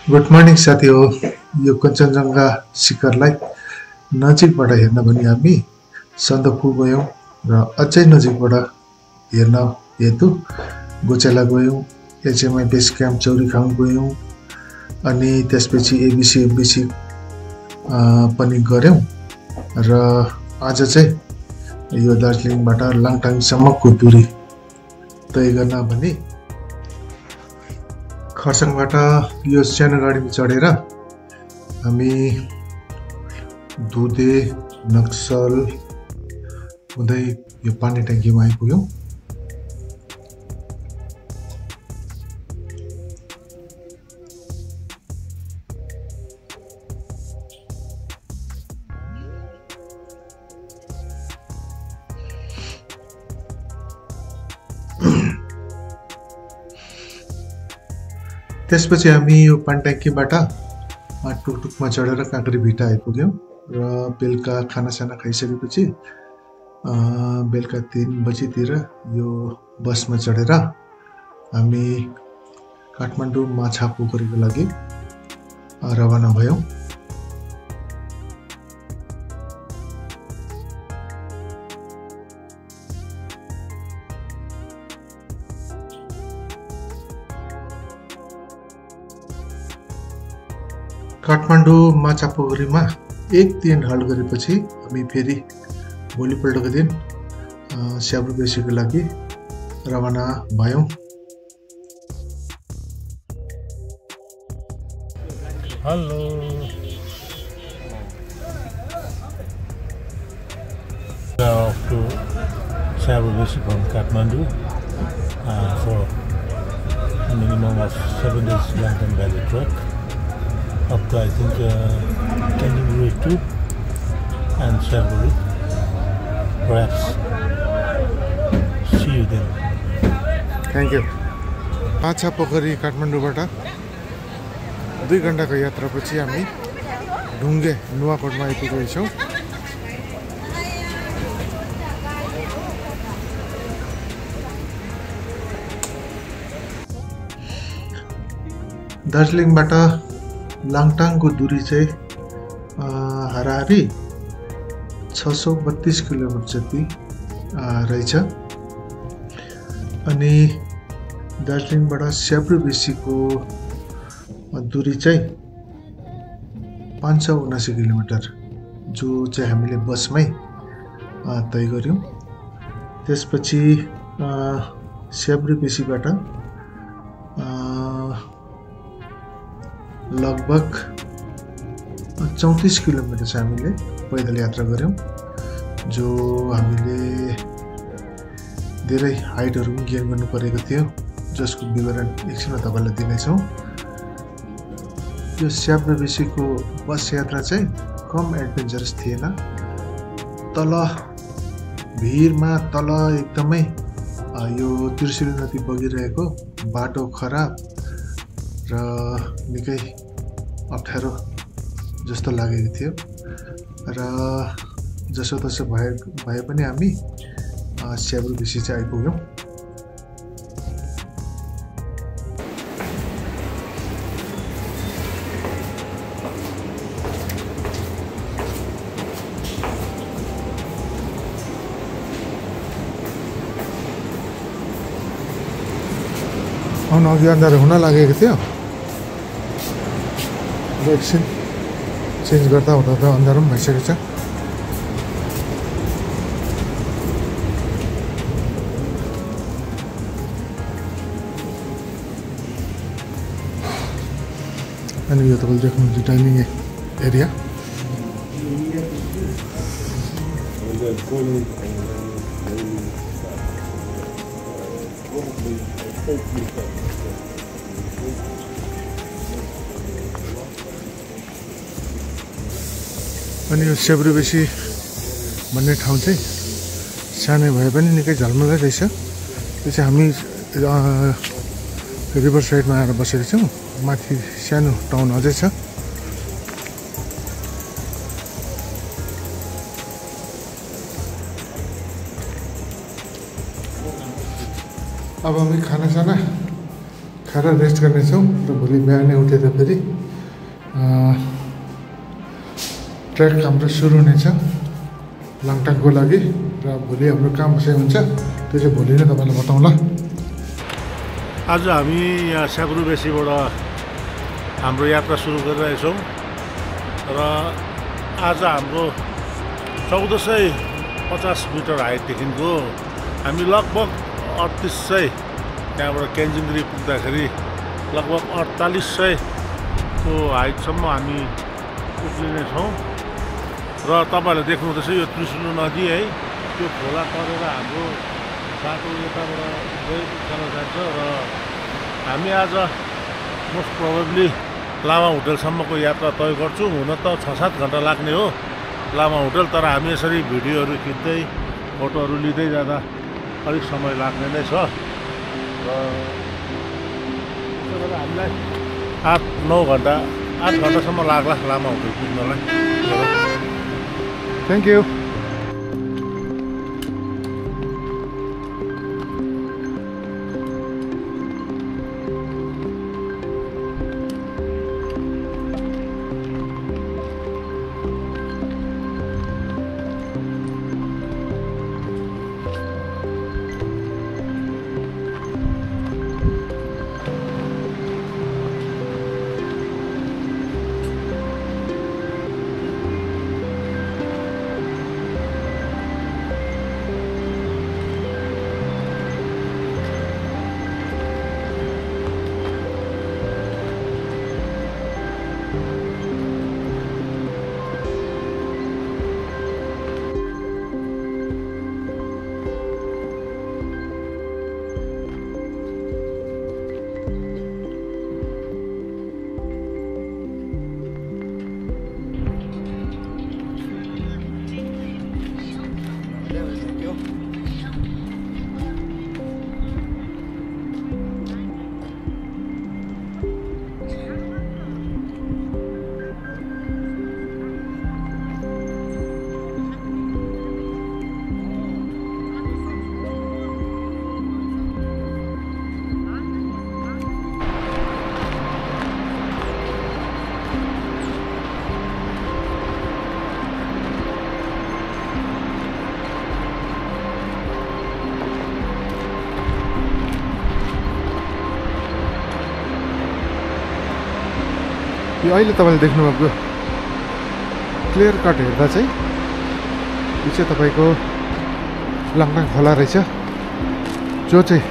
Good morning साथी हो। यो कञ्चनजङ्घा शिखरलाई नजिकबाट हेर्न पनि हामी सन्दकपू गयौँ र अझै नजिकबाट हेर्न हेतु गोचेला गयौँ, एचएमआई बेस क्याम्प चौरीखाम गयौँ, अनि त्यसपछि एबिसी एबिसी पनि गऱ्यौँ र आज चाहिँ यो दार्जिलिङबाट लाङटाङसम्मको दूरी तय गर्न भने खरसाङबाट यो सानो गाडीमा चढेर हामी दुधे नक्सल हुँदै यो पानी ट्याङ्कीमा आइपुग्यौँ। त्यसपछि हामी यो पानी ट्याङ्कीबाट टुकटुकमा चढेर काँक्री भिटा आइपुग्यौँ र बेलुका खानासाना खाइसकेपछि बेलुका 3 बजीतिर यो बसमा चढेर हामी काठमाडौँ माछा पोखरीको लागि रवाना भयौँ। काठमाडौँ माछा पोखरीमा एक दिन हल्ट गरेपछि हामी फेरि भोलिपल्टको दिन स्याब्रुबेसीको लागि रवाना भयौँ। Hello, off to Sabrubesi from Kathmandu for a minimum of 7 days Lantern Valley trek up to I think Canning Route 2 and Sabrubesi. Perhaps see you then. Thank you. माछा पोखरी काठमाडौँबाट 2 घण्टाको यात्रापछि हामी ढुङ्गे नुवाकोटमा आइपुगेका छौँ। दार्जिलिङबाट लाङटाङको दूरी चाहिँ हाराहारी 632 किलोमिटर जति रहेछ। अनि दार्जिलिङबाट स्याब्रुबेसीको दूरी चाहिँ 579 किलोमिटर, जो चाहिँ हामीले बसमै तय गऱ्यौँ। त्यसपछि स्याब्रुबेसीबाट लगभग 34 किलोमिटर चाहिँ हामीले पैदल यात्रा गऱ्यौँ, जो हामीले धेरै हाइटहरू पनि गेन गर्नु परेको थियो, जसको विवरण एकछिनमा तपाईँलाई दिनेछौँ। यो स्याब्रुबेसीको बस यात्रा चाहिँ कम एडभेन्चरस थिएन। तल भिरमा तल एकदमै यो त्रिशुली नदी बगिरहेको, बाटो खराब र निकै अप्ठ्यारो जस्तो लागेको थियो र जसोतसो भए पनि हामी स्याब्रुबेसी चाहिँ आइपुग्यौँ। अघि अन्धारो हुन लागेको थियो, एकछिन चेन्ज गर्दा हुँदा त अन्धारो पनि भइसकेको छ। अनि यो तपाईँले देख्नुहुन्छ डाइनिङ एरिया। अनि यो स्याब्रुबेसी भन्ने ठाउँ चाहिँ सानै भए पनि निकै झलमलै रहेछ। त्यो चाहिँ हामी रिभर साइडमा आएर बसेको छौँ। माथि सानो टाउन अझै छ। अब हामी खानासाना खाएर रेस्ट गर्नेछौँ र भोलि बिहानै उठेर फेरि ट्रेक हाम्रो सुरु हुनेछ लाङटाङको लागि र भोलि हाम्रो काम चाहिँ हुन्छ त्यो चाहिँ भोलि नै तपाईँलाई बताउँला। आज हामी यहाँ स्याब्रुबेसीबाट हाम्रो यात्रा सुरु गरिरहेछौँ र आज हाम्रो 1450 मिटर हाइटदेखिको हामी लगभग 3800 त्यहाँबाट केन्जिङरी पुग्दाखेरि लगभग 4800 को हाइटसम्म हामी उक्लिनेछौँ र तपाईँहरूले देख्नुहुँदैछ यो त्रिशुली नदी है, त्यो खोला तरेर हाम्रो बाटो यताबाट उकालो जान्छ र हामी आज मोस्ट प्रोबेबली लामा होटलसम्मको यात्रा तय गर्छौँ। हुन त 6-7 घन्टा लाग्ने हो लामा होटल, तर हामी यसरी भिडियोहरू खिच्दै फोटोहरू लिँदै जाँदा अलिक समय लाग्ने नै छ र त्यसो गर्दा हामीलाई 8 घन्टासम्म लाग्ला लामा होटल पुग्नलाई। Thank you. यो अहिले तपाईँले देख्नुभएको क्लियर कट हेर्दा चाहिँ यो चाहिँ तपाईँको लाङटाङ खोला रहेछ, जो चाहिँ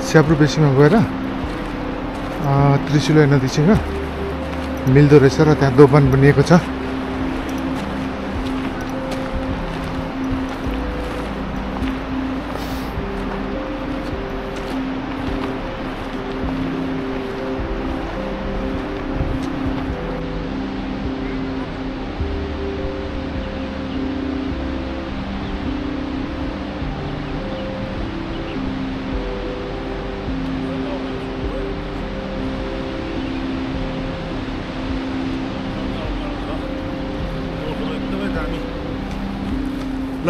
स्याब्रुबेसीमा गएर त्रिशुली नदीसँग मिल्दो रहेछ र त्यहाँ दोभान बनिएको छ। ल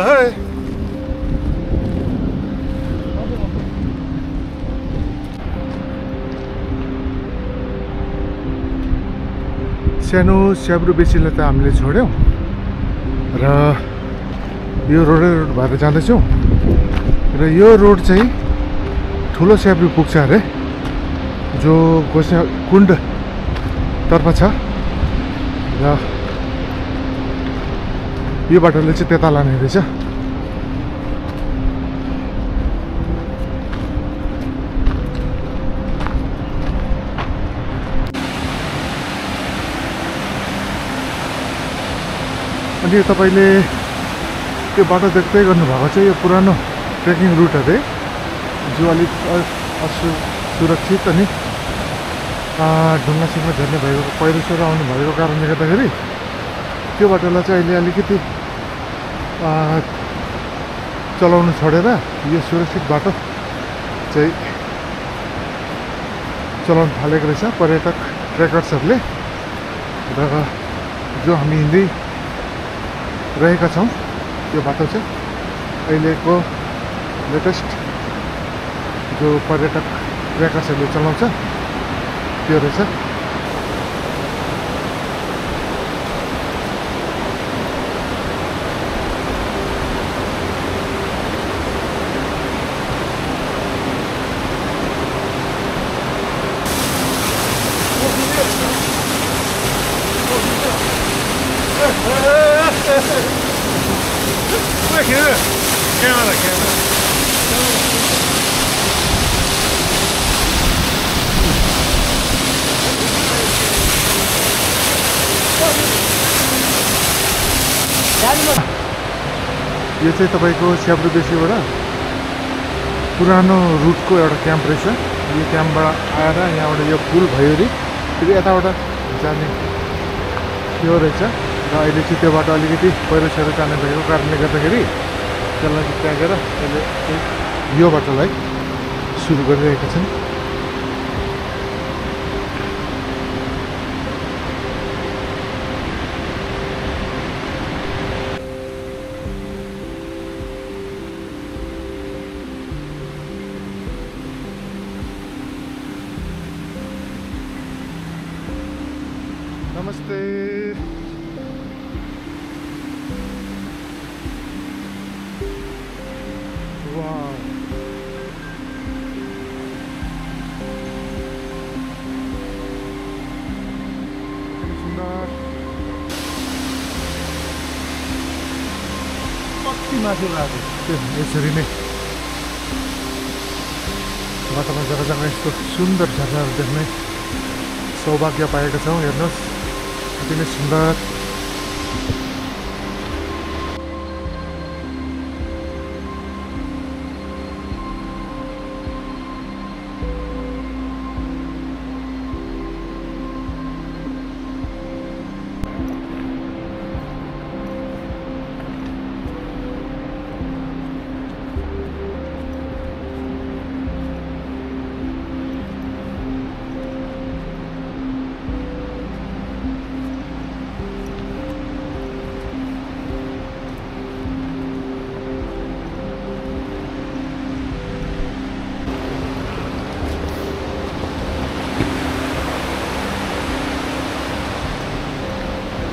सानो स्याब्रुबेसीलाई त हामीले छोड्यौँ र यो रोड भएर जाँदैछौँ र यो रोड चाहिँ ठुलो स्याब्रु पुग्छ अरे, जो गोसा कुण्ड तर्फ छ र यो बाटोले चाहिँ त्यता लाने रहेछ। अनि तपाईँले त्यो बाटो देख्दै गर्नुभएको चाहिँ यो पुरानो ट्रेकिङ रुट अरे, जो अलिक सुरक्षित अनि ढुङ्गासँग झर्ने भएको पहिरो सहिरो आउनु भएको कारणले गर्दाखेरि त्यो बाटोलाई चाहिँ अहिले अलिकति चलाउनु छोडेर यो सुरक्षित बाटो चाहिँ चलाउन थालेको रहेछ पर्यटक ट्रेकर्सहरूले र जो हामी हिँड्दै रहेका छौँ त्यो बाटो चाहिँ अहिलेको लेटेस्ट जो पर्यटक प्रकाशहरूले चलाउँछ त्यो रहेछ। यो चाहिँ तपाईको स्याब्रुबेसीबाट पुरानो रुटको एउटा क्याम्प रहेछ। यो क्याम्पबाट आएर यहाँबाट यो पुल भयो अरे फेरि यताबाट जाने त्यो रहेछ। र अहिले चाहिँ त्यो बाटो अलिकति पहिरो सहिरो जाने भएको कारणले गर्दाखेरि त्यसलाई त्यागेर अहिले यो बाटोलाई सुरु गरिरहेका छन्। नमस्ते। वाह सुन्दर कति माथि लाग्यो त्यो यसरी नै बाटोमा जग्गा जग्गा यस्तो सुन्दर झरनाहरू देख्ने सौभाग्य पाएका छौँ। हेर्नुहोस् अति नै सुन्दर।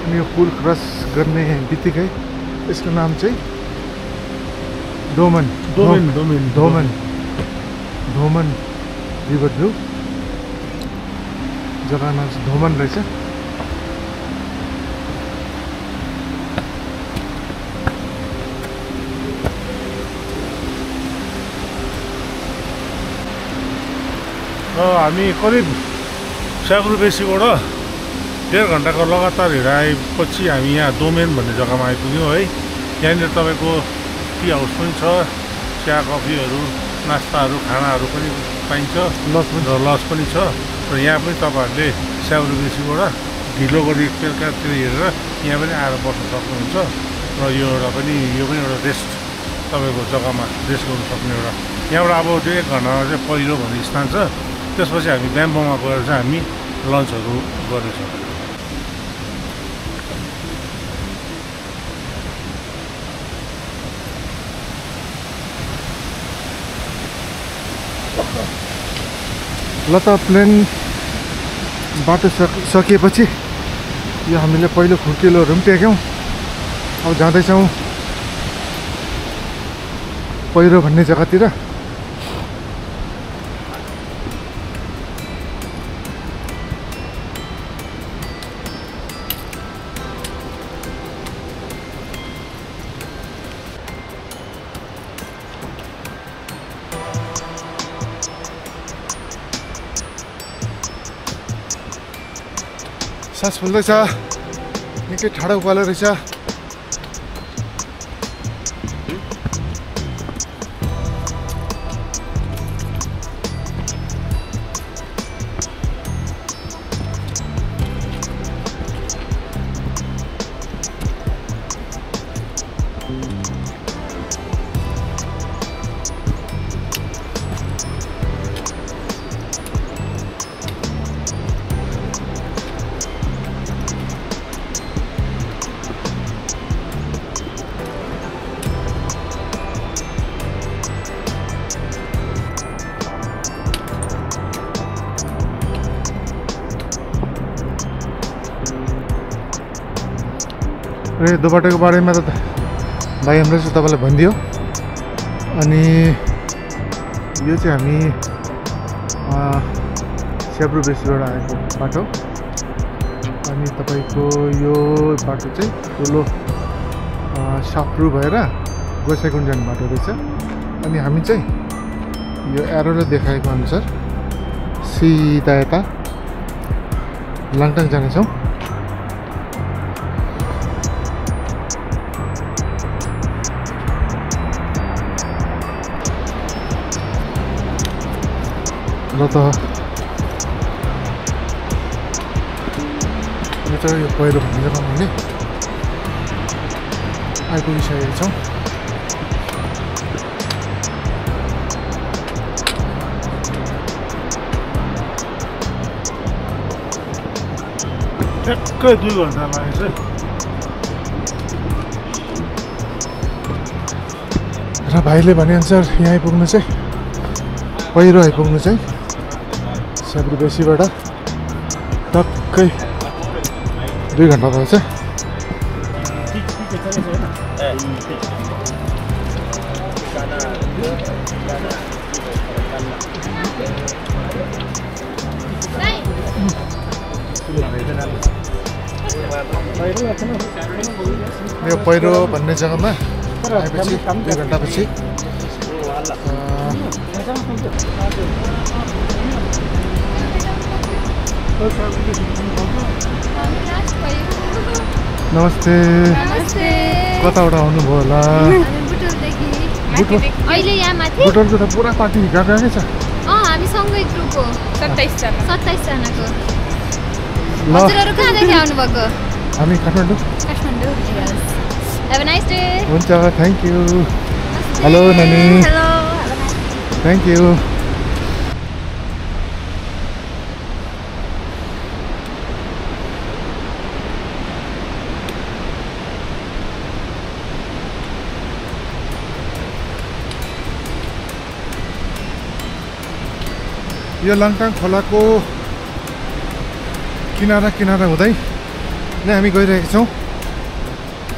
यो पुल क्रस गर्ने बित्तिकै यसको नाम चाहिँ डोमन रिभर भ्यू जग्गा नाम चाहिँ धोमन रहेछ। हामी करिब स्याब्रुबेसीबाट 1.5 घन्टाको लगातार हिँडाएपछि हामी यहाँ डोमेन भन्ने जग्गामा आइपुग्यौँ है। यहाँनिर तपाईँको टी हाउस पनि छ, चिया कफीहरू नास्ताहरू खानाहरू पनि पाइन्छ, लज पनि छ। र यहाँ पनि तपाईँहरूले स्याब्रुबेसीबाट ढिलो गरी बेलुकातिर हेरेर यहाँ पनि आएर बस्न सक्नुहुन्छ। र यो पनि एउटा रेस्ट तपाईँको जग्गामा रेस्ट गर्नु सक्ने एउटा यहाँबाट अब त्यो 1 घन्टामा चाहिँ पहिरो भन्ने स्थान छ। त्यसपछि हामी ब्याम्बोमा गएर चाहिँ हामी लन्चहरू गर्नेछौँ। ल त प्लेन बाटो सकिएपछि यो हामीले पहिलो खुर्किलोहरू पनि टेक्यौँ। अब जाँदैछौँ पहिरो भन्ने जग्गातिर। सास फुल्दैछ, निकै ठाडो उकालो रहेछ। र यो दोबाटोको बारेमा त भाइ हाम्रो चाहिँ तपाईँलाई भनिदियो। अनि यो चाहिँ हामी स्याब्रु बेसीबाट आएको बाटो। अनि तपाईँको यो बाटो चाहिँ ठुलो साप्रु भएर गोसाइकुण्ड जाने बाटो रहेछ। अनि हामी चाहिँ यो एरोले देखाएको अनुसार सिधा यता लाङटाङ जानेछौँ। र त यो पहिरो भन्ने जग्गामा हामीले आइपुगिसकेका छौँ। ठ्याक्कै 2 घन्टा लागेछ। र भाइले भनेअनुसार यहाँ आइपुग्नु चाहिँ पहिरो आइपुग्नु चाहिँ स्याब्रु बेसीबाट टक्कै 2 घन्टा रहेछ। यो पहिरो भन्ने जग्गामा आएपछि 2 घन्टापछि नमस्ते। कताबाट आउनुभयो होला? अहिले यहाँ माथि बुटोलको त पुरा पार्टी गएकै छ। हामी सँगै ग्रुप हो 27 जनाको। ल हजुरहरु कहाँदेखि आउनुभएको? हामी Kathmandu. Have a nice day. हुन्छ, थ्याङ्क यू। हेलो नानी। हेलो। Thank you. यो लाङटाङ खोलाको किनारा किनारा हुँदै नै हामी गइरहेका छौँ।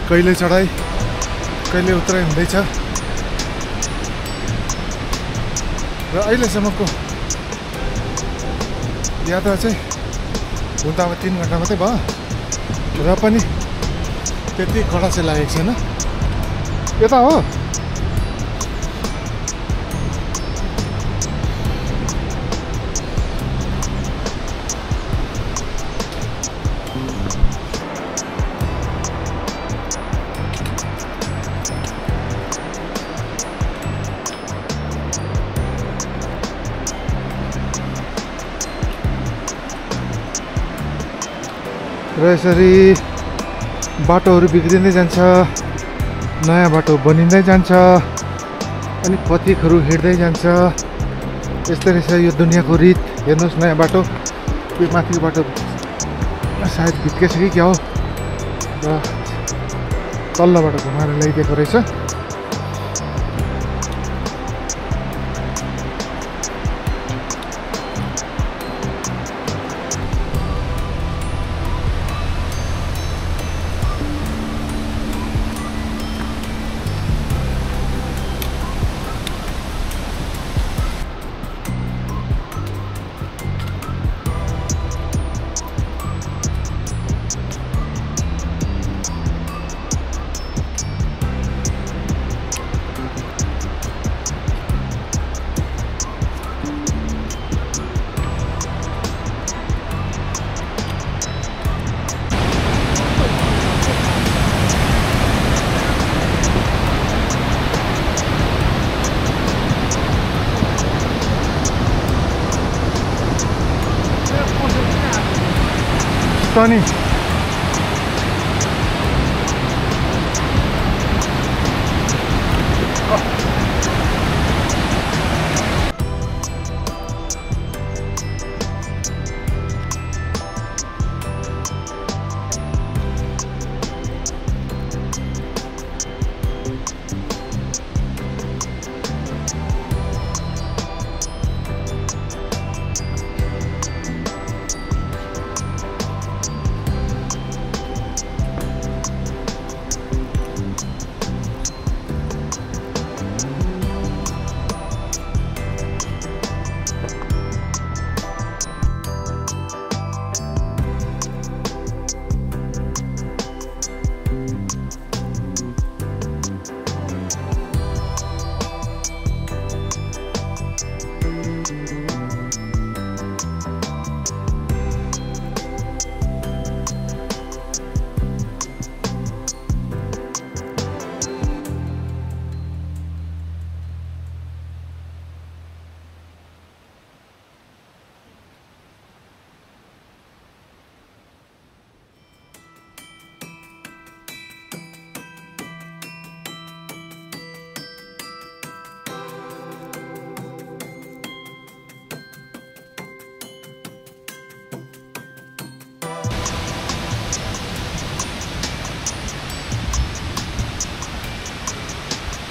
कहिले चढाइ कहिले उत्तराइ हुँदैछ। र अहिलेसम्मको यात्रा चाहिँ हुन त अब 3 घन्टा मात्रै भयो र पनि त्यति कडा चाहिँ लागेको छैन। यता हो र यसरी बाटोहरू बिग्रिँदै जान्छ, नयाँ बाटो बनिँदै जान्छ, अनि पथिकहरू हिँड्दै जान्छ। यस्तै रहेछ यो दुनियाँको रित। हेर्नुहोस् नयाँ बाटो, यो माथिको बाटो सायद भित्केछ कि क्या हो र तल्लोबाट घुमाएर ल्याइदिएको रहेछ। Tony.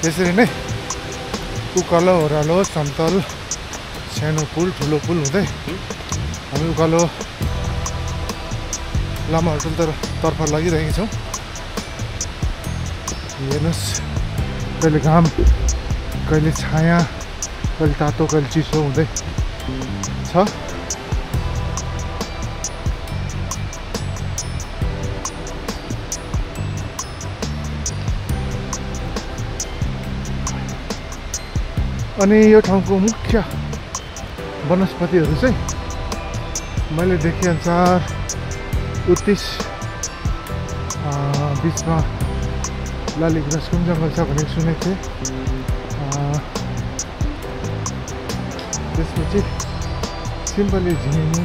त्यसरी नै उकालो ओह्रालो समतल सानो पुल ठुलो पुल हुँदै हामी उकालो लामा होटल तर्फ लागिरहेका छौँ। हेर्नुहोस् कहिले घाम कहिले छाया कहिले तातो कहिले चिसो हुँदै छ। अनि यो ठाउँको मुख्य वनस्पतिहरू चाहिँ मैले देखेअनुसार उत्तिस बिचमा लालीगुराँसको पनि जङ्गल छ भनेको सुनेको थिएँ। त्यसपछि सिम्पली झिङ्गिनी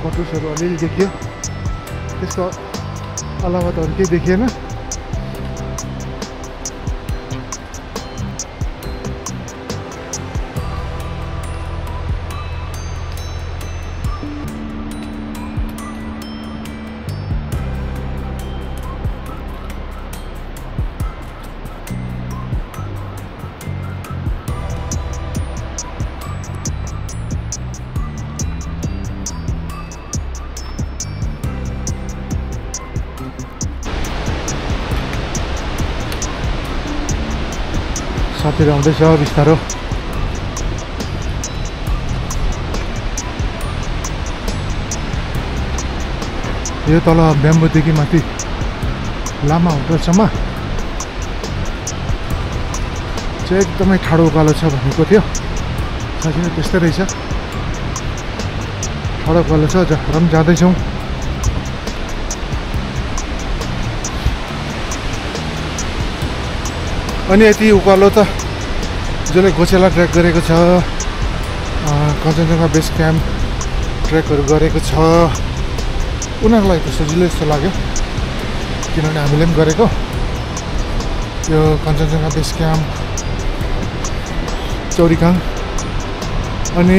कटुसहरू अलिअलि देखियो, त्यसको अलावा त अरू केही देखिएन। साथीहरू आउँदैछ बिस्तारो। यो तल ब्याम्बोदेखि माथि लामा होटलसम्म चाहिँ एकदमै ठाडो उकालो छ भनेको थियो। साँच्चै नै त्यस्तै रहेछ, ठाडो उकालो छ। र पनि जाँदैछौँ। अनि यति उकालो त जसले घोसेला ट्रेक गरेको छ, कञ्चनजङ्घा बेस क्याम्प ट्रेकहरू गरेको छ, उनीहरूलाई त सजिलो जस्तो लाग्यो। किनभने हामीले पनि गरेको यो कञ्चनजङ्घा बेस क्याम्प, चौरीकाङ, अनि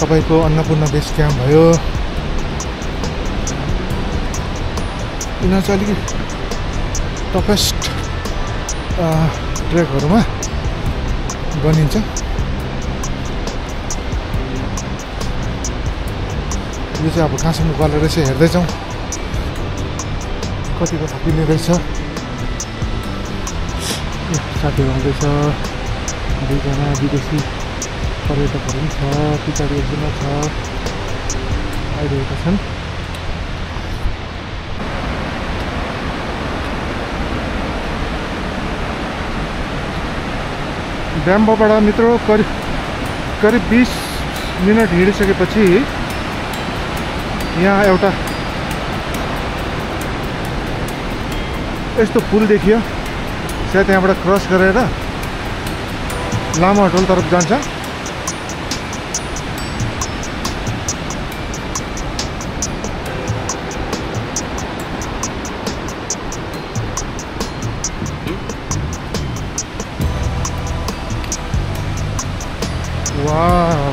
तपाईँको अन्नपूर्ण बेस क्याम्प भयो। यिनीहरू चाहिँ अलिकति टफेस्ट ट्रेकहरूमा बनिन्छ। यो चाहिँ अब कहाँसम्म उकालो रहेछ हेर्दैछौँ, कतिको थाकिने रहेछ। साथीहरू आउँदैछ, दुईजना विदेशी पर्यटकहरू पनि छ, पछाडि एकजना छ आइरहेका छन्। ब्याम्बोबाट मित्र करिब 20 मिनट हिँडिसकेपछि यहाँ एउटा यस्तो पुल देखियो। सायद त्यहाँबाट क्रस गरेर लामा होटल तर्फ जान्छ। वाव,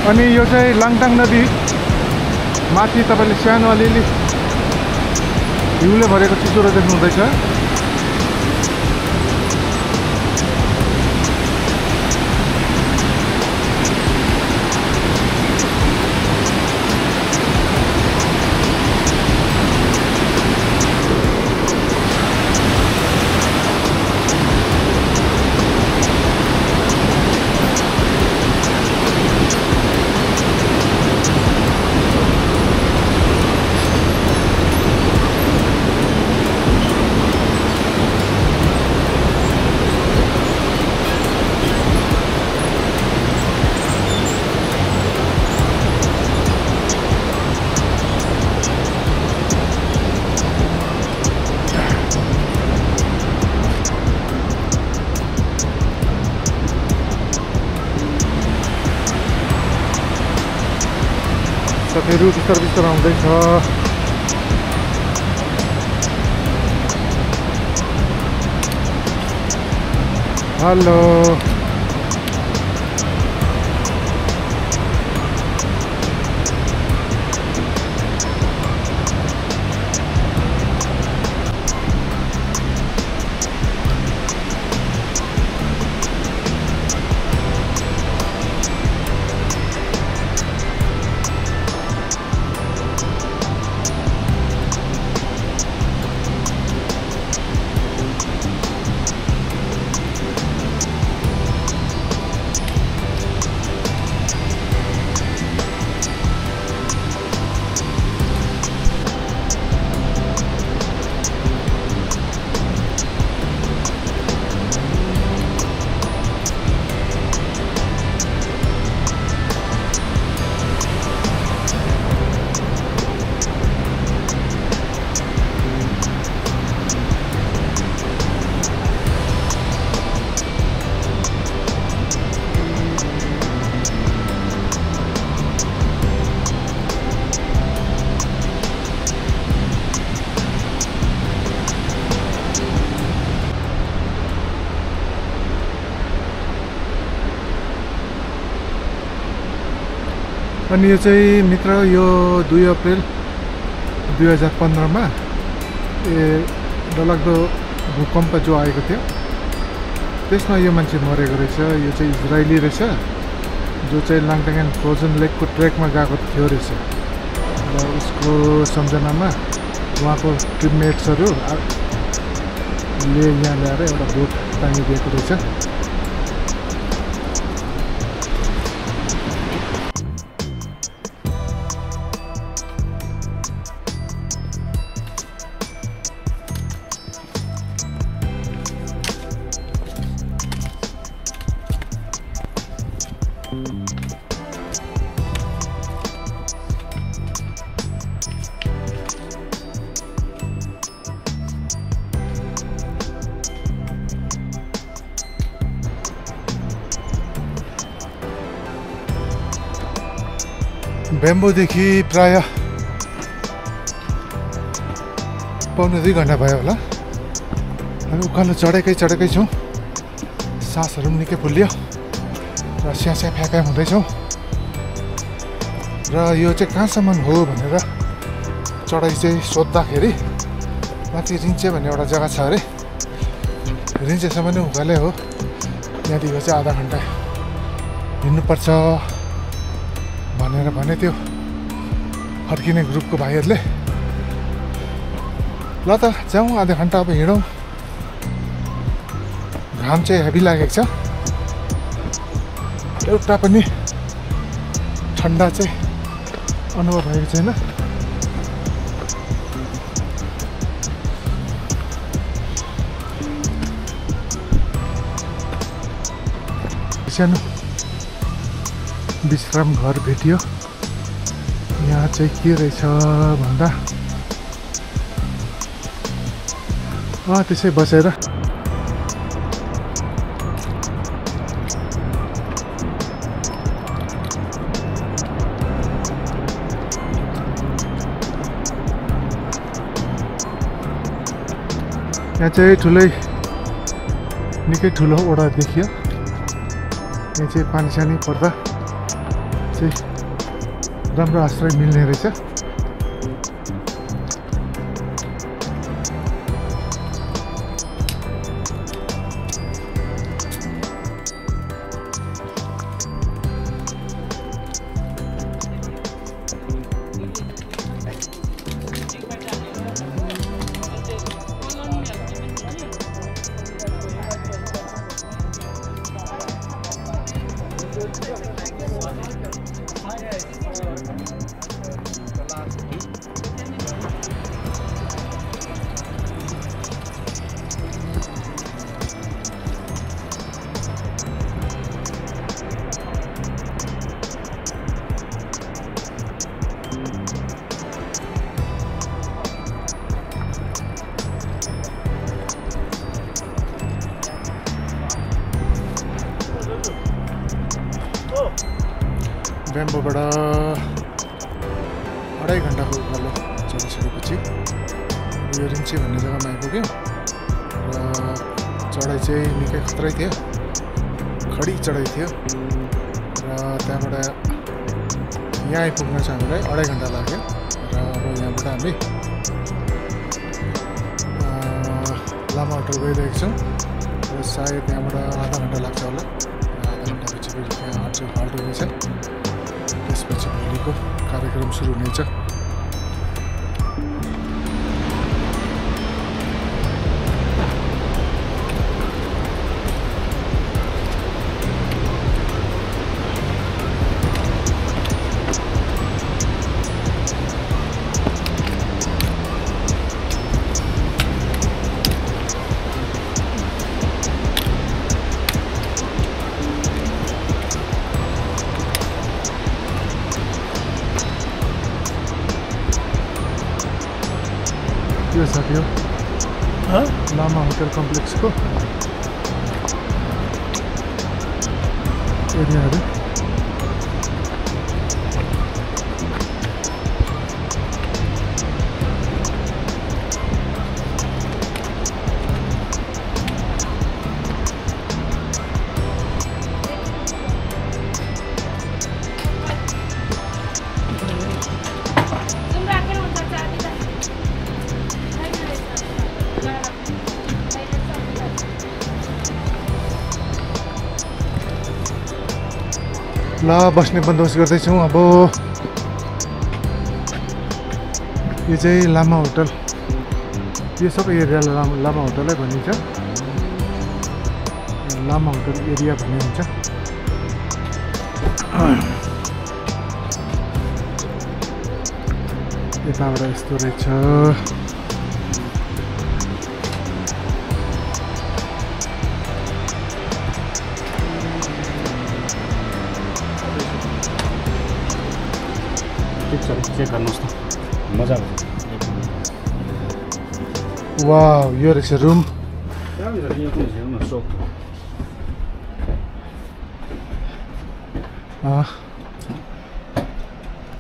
अनि यो चाहिँ लाङटाङ नदी माथि तपाईँले सानो अलिअलि हिउँले भरेको चिसोरो देख्नुहुँदैछ। साथीहरु बिस्तार बिस्तार आउँदैछ। हेलो अनि यो चाहिँ मित्र यो 2 अप्रिल 2015 मा डरलाग्दो भूकम्प जो आएको थियो त्यसमा यो मान्छे मरेको रहेछ। यो चाहिँ इजरायली रहेछ जो चाहिँ लाङटाङ फ्रोजन लेकको ट्रेकमा गएको थियो रहेछ र उसको सम्झनामा उहाँको टिममेट्सहरुले यहाँ ल्याएर एउटा बोट टाँगिदिएको रहेछ। बेम्बोदेखि प्राय पौने 2 घण्टा भयो होला। हामी उकालो चढेकै छौँ। सासहरू पनि निकै फुल्लियो र स्यास्या फ्याफ्या हुँदैछौँ। र यो चाहिँ कहाँसम्म हो भनेर चढाइ चाहिँ सोद्धाखेरि माथि रिन्चे भन्ने एउटा जग्गा छ अरे। रिन्चेसम्म नै उकालै हो। यहाँदेखि चाहिँ आधा घण्टा हिँड्नुपर्छ भनेर भने त्यो फर्किने ग्रुपको भाइहरूले। ल त जाउँ, आधा घण्टा अब हिँडौँ। घाम चाहिँ हेभी लागेको छ। एउटा पनि ठन्डा चाहिँ अनुभव भएको छैन। सानो विश्राम घर भेटियो। यहाँ चाहिँ के रहेछ भन्दा त्यसै बसेर यहाँ चाहिँ निकै ठुलो ओडा देखियो। यहाँ चाहिँ पानी सानी पर्दा चाहिँ राम्रो आश्रय मिल्ने रहेछ। बेम्बोबाट 2.5 घन्टाको उकालो चढिसकेपछि यो रिन्चे भन्ने जग्गामा आइपुग्यौँ र चढाइ चाहिँ निकै खतरै थियो, खडी चढाइ थियो र त्यहाँबाट यहाँ आइपुग्न चाहिँ हामीलाई 2.5 घन्टा लाग्यो र अब यहाँबाट हामी लामा होटल गइरहेको छौँ र सायद यहाँबाट आधा घन्टा लाग्छ होला र आधा घन्टापछि फेरि त्यहाँ हाल्ट हुनेछ, त्यसपछि भोलिको कार्यक्रम सुरु हुनेछ। यो छ त्यो लामा होटल कम्प्लेक्सको एरियाहरू। ल बस्ने बन्दोबस्त गर्दैछौँ। अब यो चाहिँ लामा होटल, यो सबै एरियालाई लामा होटलै भनिन्छ, लामा होटल एरिया भन्ने हुन्छ। यताबाट यस्तो रहेछ। चेक गर्नुहोस् त, मजा आउँछ। वाउ, यो रहेछ रुम।